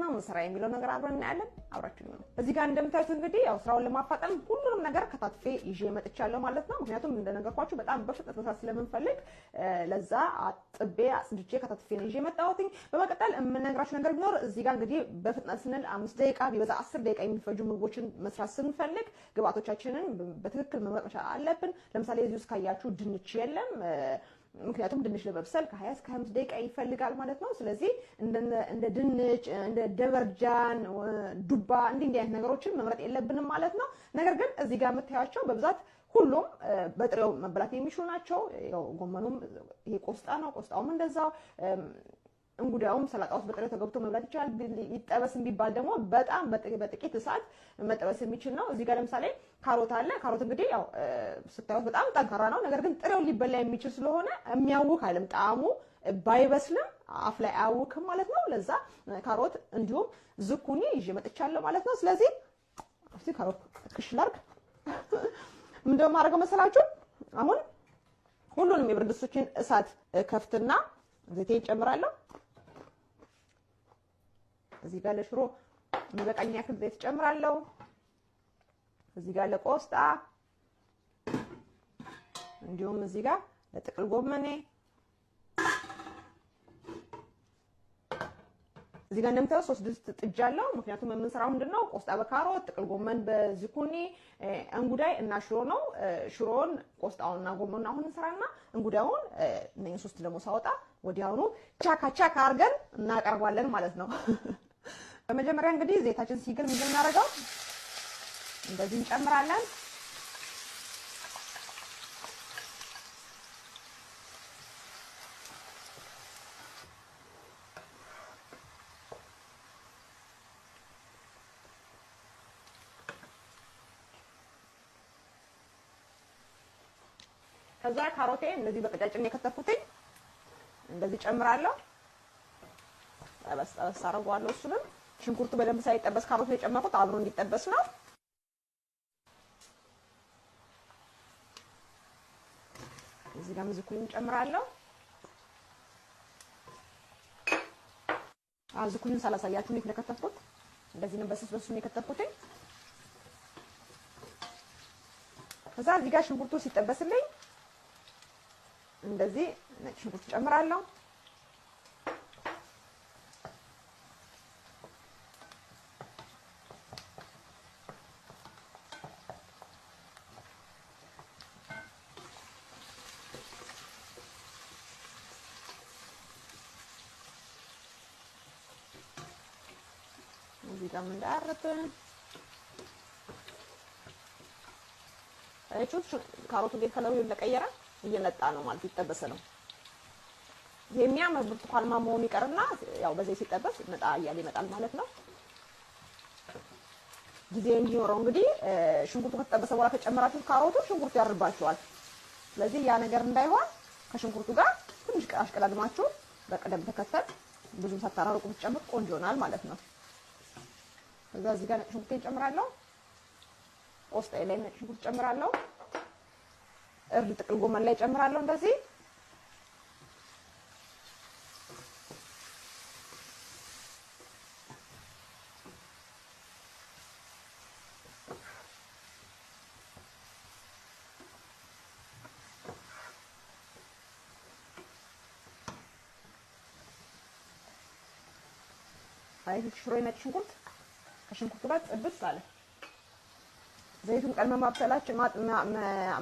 ነው የምንሰራ የሚለው ነገር አብረን እናያለን። አብራችሁ ነው። እዚህ ጋር እንደምታዩት እንግዲህ ያው ስራውን ለማፋጠን ሁሉንም ነገር ከታትፌ ይዤ መጥቻለሁ ማለት ነው። ምክንያቱም እንደነገርኳችሁ በጣም በፍጥነት መስራት ስለምንፈልግ ለዛ አጥቤ አጽድቼ ከታትፌ ነው ይዤ መጣሁት። በመቀጠል የምነግራችሁ ነገር ቢኖር እዚህ ጋር እንግዲህ በፍጥነት ስንል 5 ደቂቃ ቢበዛ 10 ደቂቃ የሚፈጁ ምግቦችን መስራት ስንፈልግ ግብአቶቻችንን በትክክል መምረጥ መቻል አለብን። ለምሳሌ እዚህ ውስጥ ካያችሁ ድንች የለም። ምክንያቱም ድንች ለመብሰል ከ20 እስከ 25 ደቂቃ ይፈልጋል ማለት ነው። ስለዚህ እንደ ድንች፣ እንደ ደበርጃን፣ ዱባ እንዲህ አይነት ነገሮችን መምረጥ የለብንም ማለት ነው። ነገር ግን እዚህ ጋር የምታያቸው በብዛት ሁሉም በጥሬው መበላት የሚችሉ ናቸው። ያው ጎመኑም ይሄ ቆስጣ ነው። ቆስጣውም እንደዛው፣ እንጉዳዩም ሰላጣ ውስጥ በጥሬው ተገብቶ መብላት ይቻላል። ይጠበስም ቢባል ደግሞ በጣም በጥቂት እሳት መጠበስ የሚችል ነው። እዚህ ጋር ለምሳሌ ካሮት አለ። ካሮት እንግዲህ ያው ስታዩት በጣም ጠንካራ ነው። ነገር ግን ጥሬው ሊበላ የሚችል ስለሆነ የሚያውክ አይደለም። ጣዕሙ ባይበስልም አፍ ላይ አያውክም ማለት ነው። ለዛ ካሮት እንዲሁም ዝኩኒ ይዤ መጥቻለሁ ማለት ነው። ስለዚህ እስቲ ካሮት ክሽ ላድርግ። ምንድነው የማደርገው መሰላችሁ? አሁን ሁሉንም የብረት ድስቶችን እሳት ከፍትና ዘይቴን ጨምራለሁ። እዚህ ጋር ለሽሮ የሚበቃኝ ያክል ዘይት ጨምራለሁ። እዚህ ጋር ለቆስጣ እንዲሁም እዚህ ጋር ለጥቅል ጎመኔ እዚህ ጋር እንደምታዩት 3 ድስት ጥጃለሁ። ምክንያቱም የምንሰራው ምንድነው ቆስጣ በካሮት፣ ጥቅል ጎመን በዝኩኒ፣ እንጉዳይ እና ሽሮ ነው። ሽሮን ቆስጣውንና ጎመኑን አሁን እንሰራና እንጉዳዩን እነኝህ 3 ደግሞ ሳወጣ ወዲያውኑ ቻካ ቻካ አድርገን እናቀርባለን ማለት ነው። በመጀመሪያ እንግዲህ ዘይታችን ሲግል ምንድን ነው የምናደርገው? እንደዚህ እንጨምራለን። ከዛ ካሮቴ እንደዚህ በቀጫጭን የከተፍኩትኝ እንደዚህ ጨምራለሁ። ጠበስ ጠበስ አደርገዋለሁ። እሱንም ሽንኩርቱ በደንብ ሳይጠበስ ካሮቱ የጨመርኩት አብሮ እንዲጠበስ ነው። እዚህ ጋር ዝኩኒ ጨምራለሁ። ዝኩኒን ሳላሳያችሁ እንዴት እንደከተፍኩት እንደዚህ ነው። በስስ በስሱ ነው የከተፍኩት። ከዛ እዚህ ጋር ሽንኩርቱ ሲጠበስልኝ እንደዚህ ነጭ ሽንኩርት ጨምራለሁ። እዚህ ጋር እንዳያርብን አያችሁት? ካሮቱ እንዴት ከለሩ እንደቀየረ እየነጣ ነው ማለት ይጠበሰ ነው። የሚያምር ብርቱካንማ መሆኑ ይቀርና ያው በዚህ ሲጠበስ ነጣ እያለ ይመጣል ማለት ነው። ጊዜ እንዲኖረው እንግዲህ ሽንኩርቱ ከተጠበሰ በኋላ ከጨመራችሁት ካሮቱ ሽንኩርቱ ያርባችኋል። ስለዚህ ያ ነገር እንዳይሆን ከሽንኩርቱ ጋር ትንሽ አሽቀዳድማችሁ በቅደም ተከተል ብዙም ሳታራርቁ ብትጨምሩ ቆንጆ ይሆናል ማለት ነው። ከዛ እዚህ ጋር ነጭ ሽንኩርቴን ጨምራለሁ። ቆስጣዬ ላይ ነጭ ሽንኩርት ጨምራለሁ። እርድ ጥቅል ጎመን ላይ ጨምራለሁ። እንደዚህ አይ ሽሮ ነጭ ሽንኩርት ከሽንኩርቱ ጋር ጥብስ አለ። ዘይቱን ቀድመን ማብሰላችን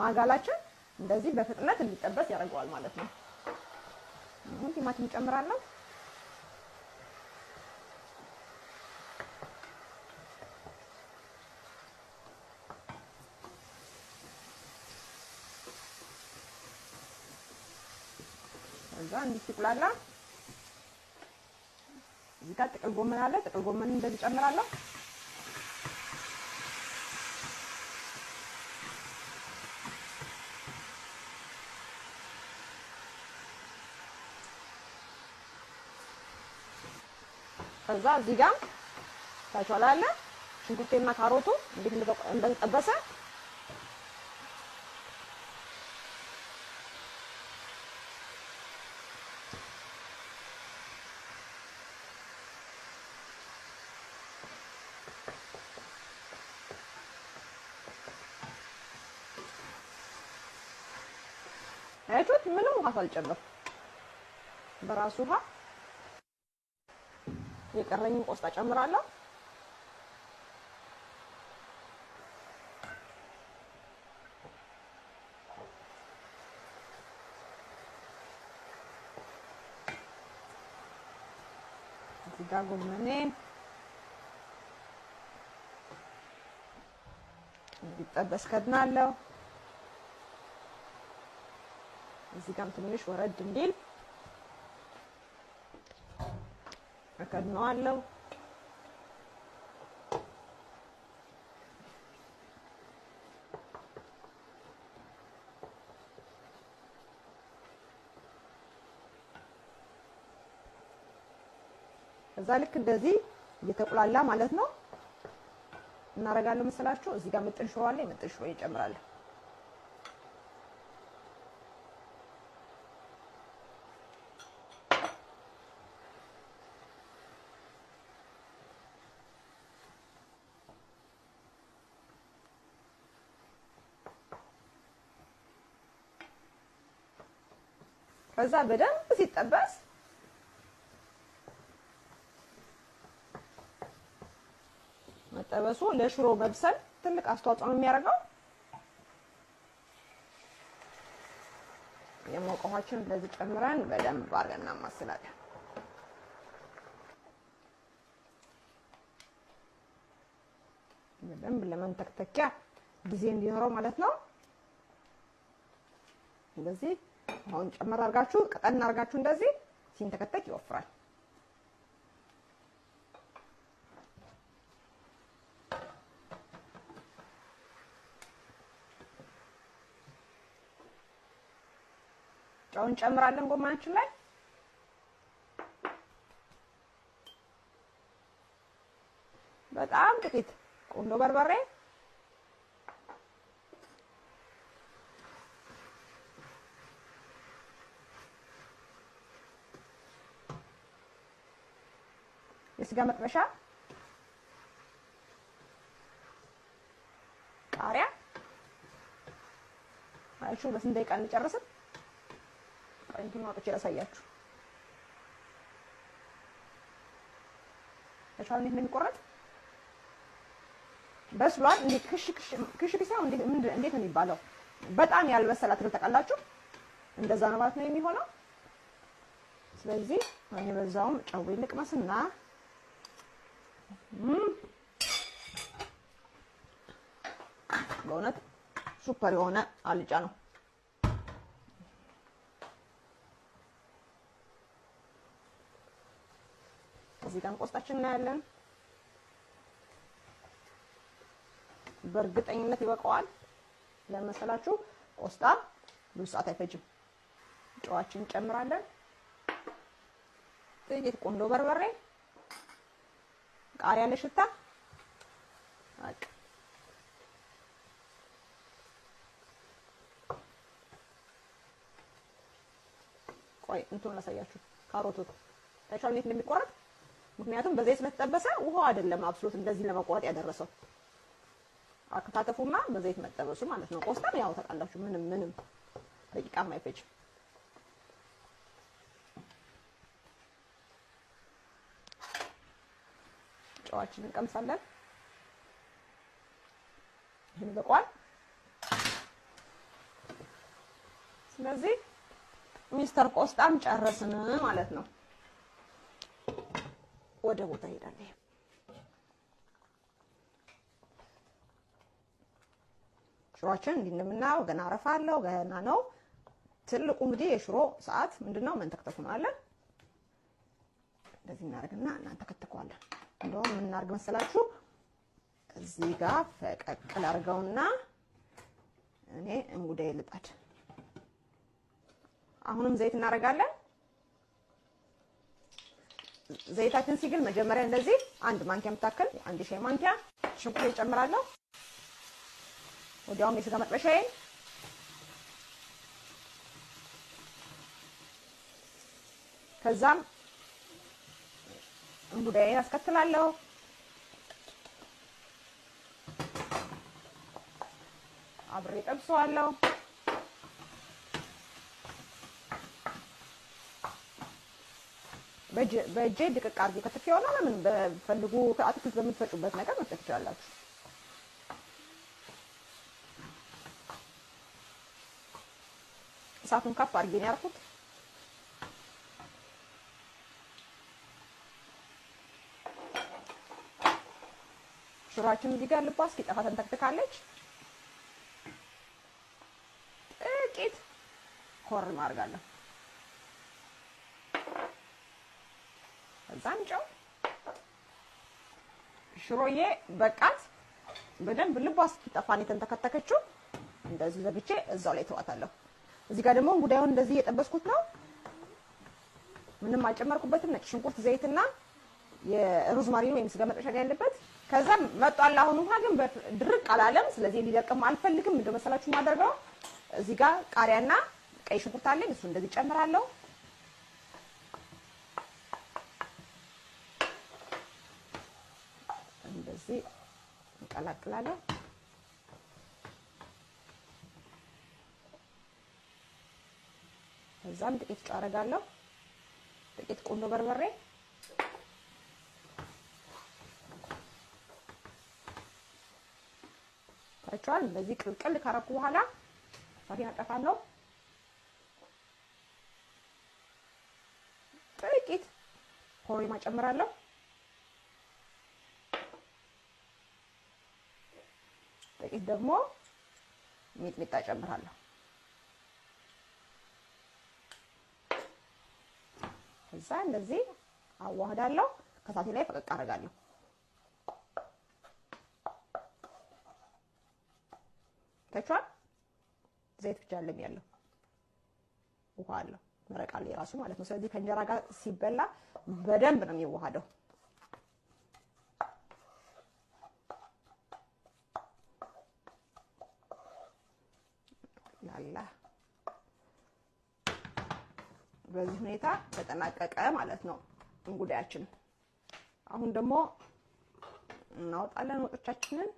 ማጋላችን እንደዚህ በፍጥነት እንዲጠበስ ያደርገዋል ማለት ነው። አሁን ቲማቲም ጨምራለሁ። ከዛ እንዲህ ሲቁላላ እዚህ ጋር ጥቅል ጎመን አለ። ጥቅል ጎመን እንደዚህ ጨምራለሁ። ከዛ እዚህ ጋር ታችኋል አለ ሽንኩርቴና ካሮቱ እንዴት እንደተጠበሰ አያችሁት? ምንም ውሃ ሳልጨምር በራሱ ውሃ የቀረኝን ቆስጣ ጨምራለሁ። እዚህ ጋር ጎመኔን እንዲጠበስ ከድናለሁ። እዚህ ጋርም ትንሽ ወረድ እንዲል እከድነዋለሁ። ከዛ ልክ እንደዚህ እየተቁላላ ማለት ነው እናደርጋለን መሰላችሁ። እዚህ ጋር ምጥን ሽሮ አለ፣ ምጥን ሽሮ እጨምራለሁ። ከዛ በደንብ ሲጠበስ መጠበሱ ለሽሮ መብሰል ትልቅ አስተዋጽኦ ነው የሚያደርገው። የሞቀ ውሃችንን እንደዚህ ጨምረን በደንብ አድርገን እናማስላለን። በደንብ ለመንተክተኪያ ጊዜ እንዲኖረው ማለት ነው። እንደዚህ አሁን ጨመር አድርጋችሁ ቀጠን አድርጋችሁ እንደዚህ ሲንተከተክ ይወፍራል። ጨው እንጨምራለን ጎመናችን ላይ። በጣም ጥቂት ቁንዶ በርበሬ፣ የስጋ መጥበሻ፣ ቃሪያ። አይሹ በስንት ደቂቃ እንጨርስን? እንትኑን አውጥቼ ላሳያችሁ። ተቻለ እንዴት እንደሚቆረጥ በስሏል። እንዴት ክሽ ክሽ ክሽ ሳይሆን እንዴት እንዴት ነው የሚባለው? በጣም ያልበሰለ አትክልት ታውቃላችሁ? እንደዛ ነው ማለት ነው የሚሆነው። ስለዚህ እኔ በዛውም ጨው ልቅመስና በእውነት super የሆነ አልጫ ነው። እዚህ ጋር ቆስጣችን እናያለን። በእርግጠኝነት ይበቃዋል። ለመሰላችሁ ቆስጣ ብዙ ሰዓት አይፈጅም። ጨዋችን እንጨምራለን። ጥቂት ቆንዶ በርበሬ፣ ቃሪያ ለሽታ፣ በቃ ቆይ እንትኑን ላሳያችሁ። ካሮቱ ታይቷል እንዴት እንደሚቆረጥ። ምክንያቱም በዘይት ስለተጠበሰ ውሃው አይደለም አብስሎት እንደዚህ ለመቆረጥ ያደረሰው። አከታተፉማ በዘይት መጠበሱ ማለት ነው። ቆስጣም ያው ታውቃላችሁ ምንም ምንም ደቂቃም አይፈጅም። ጨዋችንን እንቀምሳለን። ይሄን በቋል። ስለዚህ ሚስተር ቆስጣም ጨረስን ማለት ነው። ወደ ቦታ ሄዳለሁ። ሽሮአችን እንዲህ እንደምናየው ገና አረፋ አለው፣ ገና ነው። ትልቁ እንግዲህ የሽሮ ሰዓት ምንድነው? መንተክተኩ ነው አለ። እንደዚህ እናደርግና እናንተከትከዋለን። እንደውም ምን እናድርግ መሰላችሁ? እዚህ ጋር ፈቀቅል አድርገውና እኔ እንጉዳይ ልጣድ። አሁንም ዘይት እናደርጋለን። ዘይታችን ሲግል መጀመሪያ እንደዚህ አንድ ማንኪያ የምታክል አንድ ሻይ ማንኪያ ሽንኩርት እጨምራለሁ። ወዲያውም የስጋ መጥበሻዬን ከዛም እንጉዳዬን አስከትላለሁ። አብሬ ጠብሰዋለሁ። በእጄ ድቅቅ አድርጌ ከትፌዋለሁ። ለምን በፈልጉ አትክልት በምትፈጩበት ነገር መፍጨት ትችላላችሁ። እሳቱን ከፍ አድርጌ ነው ያልኩት። ሽሮአችን እዚህ ጋር ልቧ እስኪጠፋ ተንተክትካለች። ጥቂት ኮረሪማ አድርጋለሁ። ከዛም ጨው። ሽሮዬ በቃት። በደንብ ልቧ እስኪጠፋ ነው የተንተከተከችው። እንደዚህ ዘግቼ እዛው ላይ ተዋታለሁ። እዚህ ጋር ደግሞ እንጉዳዩን እንደዚህ እየጠበስኩት ነው። ምንም አልጨመርኩበትም። ነጭ ሽንኩርት፣ ዘይትና የሮዝማሪን ወይም ስጋ መጥበሻ ጋር ያለበት። ከዛም መጧል። አሁን ውሃ ግን ድርቅ አላለም። ስለዚህ እንዲደርቅም አልፈልግም። እንደው መሰላችሁ ማደርገው እዚህ ጋር ቃሪያና ቀይ ሽንኩርት አለኝ። እሱ እንደዚህ ጨምራለሁ። እንደዚህ እንቀላቅላለሁ። ከዛም ጥቂት ጨው አደርጋለሁ። ጥቂት ቁንዶ በርበሬ፣ ታችኋል። እንደዚህ ቅልቅል ካረኩ በኋላ እሳቴን አጠፋለሁ። ጥቂት ኮረሪማ ጨምራለሁ። ጥቂት ደግሞ ሚጥሚጣ ጨምራለሁ። ከዛ እንደዚህ አዋህዳለሁ። ከሳቴ ላይ ፈቀቅ አደርጋለሁ። ታችኋል። ዘይት ብቻ አይደለም ያለው፣ ውሃ አለው፣ መረቅ አለው የራሱ ማለት ነው። ስለዚህ ከእንጀራ ጋር ሲበላ በደንብ ነው የሚዋሃደው። ላላ በዚህ ሁኔታ ተጠናቀቀ ማለት ነው እንጉዳያችን። አሁን ደግሞ እናወጣለን ወጦቻችንን።